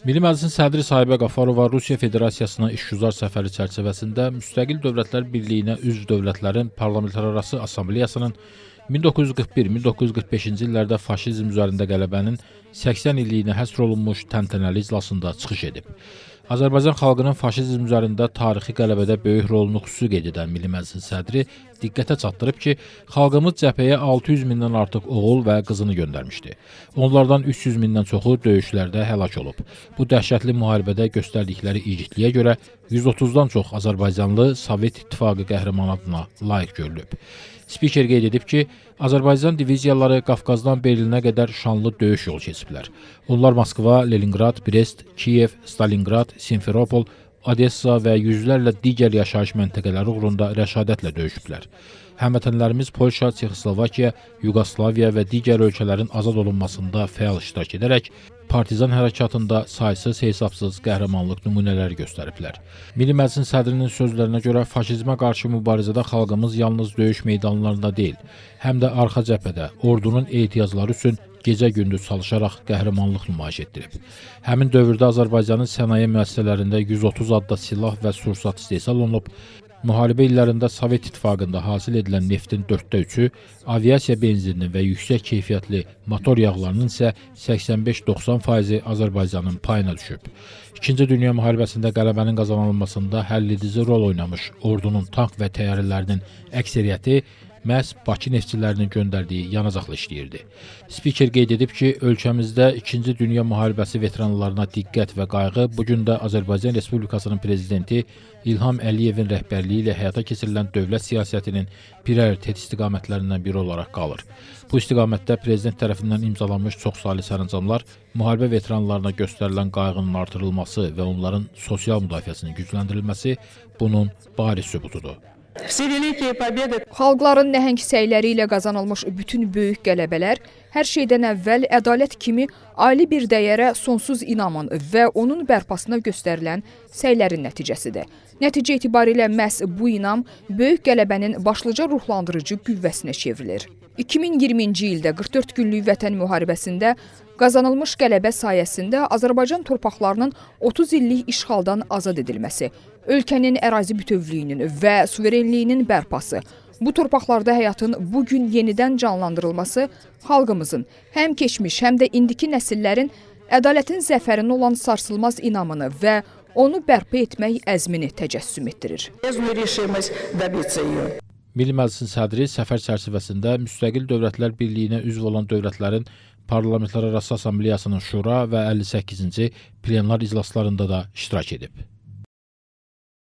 Milli Məclisin sədri Sahibə Qafarova Rusiya Federasiyasına işgüzar səfəri çərçivəsində Müstəqil Dövlətlər Birliyinə üzv dövlətlərin Parlamentlərarası Assambleyasının 1941-1945-ci illərdə faşizm üzərində qələbənin 80 illiyinə həsr olunmuş təntənəli iclasında çıxış edib. Azərbaycan xalqının faşizm üzərində tarixi qələbədə böyük rolunu xüsusi qeyd edən Milli Məclisin sədri diqqətə çatdırıb ki, xalqımız cəbhəyə 600 mindən artıq oğul və qızını göndərmişdi. Onlardan 300 mindən çoxu döyüşlərdə həlak olub. Bu dəhşətli müharibədə göstərdikləri igidliyə görə 130-dan çox azərbaycanlı Sovet İttifaqı qəhrəmanı adına layiq görülüb. Spiker qeyd edib ki, Azərbaycan diviziyaları Qafqazdan Berlinə qədər şanlı döyüş yolu keçiblər. Onlar Moskva, Leninqrad, Brest, Kiyev, Stalinqrad, Simferopol, Odessa və yüzlərlə digər yaşayış məntəqələri uğrunda rəşadətlə döyüşüblər. Həmvətənlərimiz Polşa, Çexoslovakiya, Yuqoslaviya və digər ölkələrin azad olunmasında fəal iştirak edərək partizan hərəkatında saysız hesabsız qəhrəmanlıq nümunələri göstəriblər. Milli Məclisin sədrinin sözlərinə görə faşizmə qarşı mübarizədə xalqımız yalnız döyüş meydanlarında deyil, həm də arxa cəbhədə ordunun ehtiyacları üçün gecə-gündüz çalışaraq qəhrəmanlıq nümayiş etdirib. Həmin dövrdə Azərbaycanın sənaye müəssisələrində 130 adda silah və sursat istehsal olunub. Müharibə illərində Sovet İttifaqında hasil edilən neftin 3/4-ü, aviasiya benzininin və yüksək keyfiyyətli motor yağlarının isə 85-90%-i Azərbaycanın payına düşüb. İkinci Dünya müharibəsində qələbənin qazanılmasında həlledici rol oynamış ordunun tank və təyyarələrinin əksəriyyəti məhz Bakı neftçilərinin göndərdiyi yanacaqla işləyirdi. Spiker qeyd edib ki, ölkəmizdə İkinci Dünya müharibəsi veteranlarına diqqət və qayğı bu gün də Azərbaycan Respublikasının prezidenti İlham Əliyevin rəhbərliyi ilə həyata keçirilən dövlət siyasətinin prioritet istiqamətlərindən biri olaraq qalır. Bu istiqamətdə prezident tərəfindən imzalanmış çoxsaylı sərəncamlar müharibə veteranlarına göstərilən qayğının artırılması və onların sosial müdafiəsinin gücləndirilməsi bunun bariz sübutudur. Все великие победы Xalqların nəhəng səyləri ilə qazanılmış bütün böyük qələbələr hər şeydən əvvəl ədalət kimi ali bir dəyərə sonsuz inamın və onun bərpasına göstərilən səylərin nəticəsidir. Nəticə etibarilə məhz bu inam böyük qələbənin başlıca ruhlandırıcı qüvvəsinə çevrilir. 2020-ci ildə 44 günlük Vətən müharibəsində qazanılmış qələbə sayəsində Azərbaycan torpaqlarının 30 illik işğaldan azad edilməsi, ölkənin ərazi bütövlüyünün və suverenliyinin bərpası, bu torpaqlarda həyatın bu gün yenidən canlandırılması xalqımızın həm keçmiş, həm də indiki nəsillərin ədalətin zəfərinə olan sarsılmaz inamını və onu bərpa etmək əzmini təcəssüm etdirir. Железную решимость добиться ее. Milli Məclisin sədri səfər çərçivəsində Müstəqil Dövlətlər Birliyinə üzv olan dövlətlərin Parlamentlərarası Assambleyasının Şura və 58-ci plenar iclaslarında da iştirak edib.